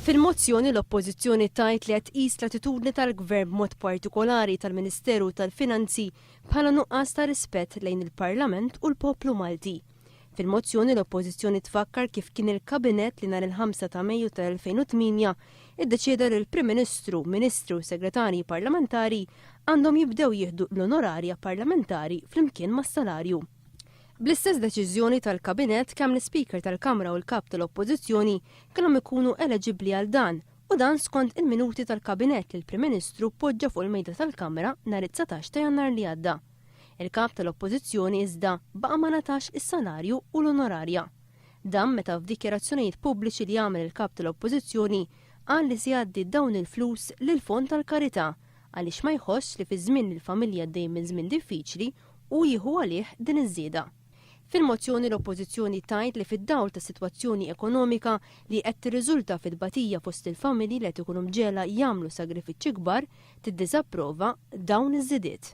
Fil-mozzjoni l-Oppożizzjoni tgħid li qed tqis l-attitudni tal-Gvern b'mod partikolari tal-Ministeru tal-Finanzi bħala nuqqas ta' rispett lejn il-Parlament u l-poplu Malti. Fil-mozzjoni l-Oppożizzjoni tfakkar kif kien il-Kabinett li nhar il-5 ta' Mejju tal-2008 iddeċieda li l-Prim Ministru, Ministri u Segretarji Parlamentari għandhom jibdew jieħdu l-onorarja parlamentari flimkien mas-salarju. Bl-istess deċiżjoni tal-Kabinett kemm l-Ispeaker tal-Kamra u l-Kap tal-Oppożizzjoni kellhom ikunu eleġibbli għal dan u dan skont il-minuti tal-Kabinett li l-Prim Ministru poġġa fuq il-mejda tal-Kamra nhar it-19 ta' Jannar li għadda. Il-Kap tal-Oppożizzjoni iżda baqa' ma ngħatax is-salarju u l-onorarja. Dan meta f'dikjarazzjonijiet pubbliċi li għamel il-Kap tal-Oppożizzjoni qal li se jgħaddi dawn il-flus lill-Fond tal-Karità għaliex ma jħossx li fi żmien li l-familji għaddejjin minn żmien diffiċli hu jieħu għalih din iż-żieda. Fil-mozzjoni l-Oppożizzjoni tgħid li fid-dawl tas-sitwazzjoni ekonomika li qed tirriżulta fi tbatija fost il-familji li qed ikunu mġegħla jagħmlu sagrifiċċji kbar tiddiżapprova dawn iż-żidiet.